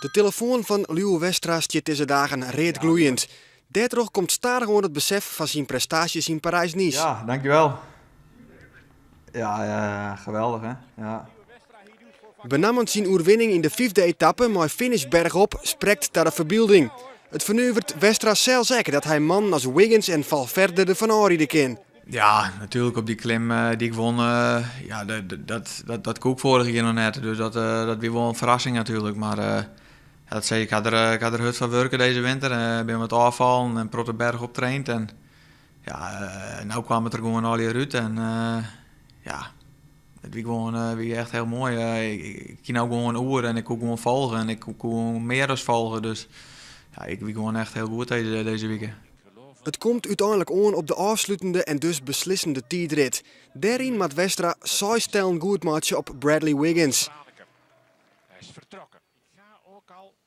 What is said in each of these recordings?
De telefoan fan Lieuwe Westra stiet dizze dagen readgloeiend. Dêrtroch komt stadichoan it besef fan syn prestaasjes yn Parys-Nice. Ja, dankjewel. Ja, ja, geweldig hè. Ja. Benammen syn oerwinning yn de fyfde etappe mei finish berchop sprekt ta de ferbylding. It fernuveret Westra sels ek dat hy mannen as Wiggins en Valverde derfan ôfride kin. Ja, natuerlik op dy klim dy't ik won, ja, dat, dat, dat koe ik foarich jier noch net. Dus dat, dat wie wol in ferrassing natuerlik. Mar dat sei ik, ik ha der hurd foar wurke dizze winter. Bin wat ôffallen en protte berchop traind. En ja, no kaam it der gewoan allegear út. En ja, it wie gewoan wie echt hiel moai. Ik gie no gewoan oer en ik koe gewoan folge en ik koe gewoan mear as folge. Dus ja, ik wie gewoan echt hiel goed dizze wike. It komt úteinlik oan op de ôfslutende en dus beslissende tiidrit. Dêryn moat Westra seis tellen goedmeitsje op Bradley Wiggins.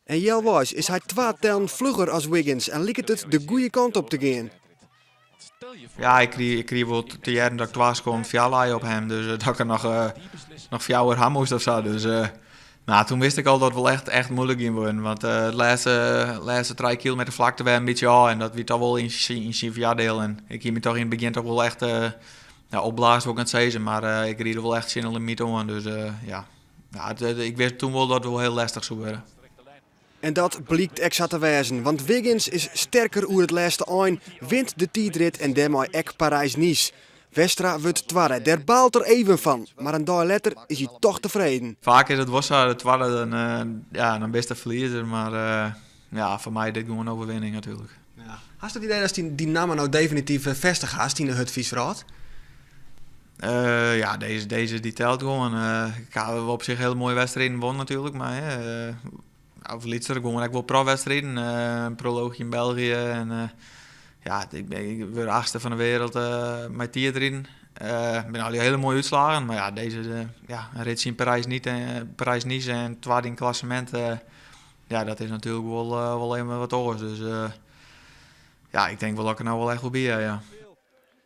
En healweis is hy twa tellen flugger as Wiggins en liket it de goede kant op te gean. Ja, ik krige wol te hearren dat ik twa sekonden foar lei op him. Dus dat ik der noch fjouwer ha moast of sa. Dus nou, toen wist ik al dat it wol echt, echt muoilik gien worden. Want it lêste 3 kilometer flakte wer in bytsje ôf. En dat wie toch wol yn syn foardiel. En ik hie my toch yn it begjin toch wol echt, ja, opblaasd, wol ik net sizze. Mar ik ried wol echt tsjin de limyt oan. Dus ja, ja, ik wist toen wol dat it wol hiel lestich soe wurde. En dat blykt ek sa te wêzen, want Wiggins is sterker oer it lêste ein, wint de tiidrit en dêrmei ek Parys-Nice. Westra wurdt twadde, dêr baalt er even fan, mar in dei letter is hy toch tefreden. Faak is it wol sa, de twadde, dan, ja, dan bist de ferliezer. Mar ja, foar my dit gewoan in oerwinning natuerlik. Ja. Hast it idee dat dyn namme no definityf fêstige hast yn de hurdfytswrâld? Ja, dizze dy telt gewoan. Ik ha op sich hiele moaie wedstriden wûn natuerlik, mar of lytser, gewoan ek wol profwedstriden. In proloochje yn België en ja, ik wurd achtste fan de wereld mei tiidriden. Binne allegear hiele moaie útslaggen, mar ja, dizze, ja, in ritsje yn Parys niet, Parys-Nice en twadde yn klassemint, ja, dat is natuerlik wol even wat oars. Dus ja, ik tink wol dat ik der no wol echt wol by ha, ja.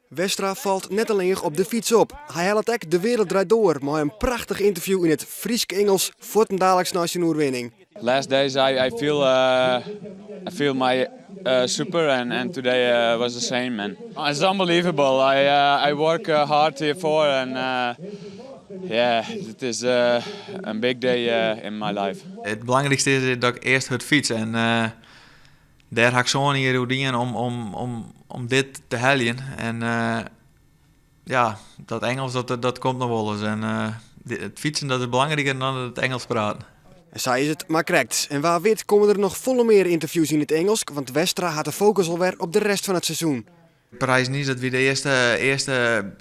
Westra falt net allinnich op de fyts op. Hy hellet ek De Wereld Draait Door mei in prachtich ynterview yn it Frysk-Ingelsk fuortendaliks nei syn oerwinning. Last days I feel my super and today was the same and it's unbelievable. I work hard here for and yeah, it is a big day in my life. It belangrykste is dat ik earst hurd fyts en dêr ha ik sân jier oer dien om dit te heljen. En ja, dat Ingelsk dat komt noch wolris. En it fytsen, dat is belangriker dan it Ingelsk praten. En sa is it mar krekt. En wa wit komme der noch folle mear ynterviews yn it Ingelsk, want Westra hat de fokus alwer op de rest fan it seizoen. Parys-Nice, dat wie de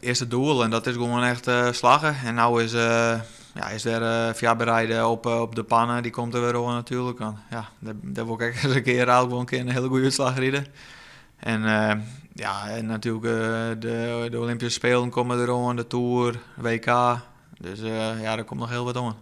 earste doel en dat is gewoan echt slagge. En no is, ja, is der foarbereide op De Panne, dy komt der wer oan natuerlik. Want ja, dêr wol ik ek ris in kear eigentlik wol in kear in hiele goede útslach ride. En ja, en natuerlik de Olympyske Spelen komme der oan, de Tour, WK. Dus ja, der komt noch hiel wat oan.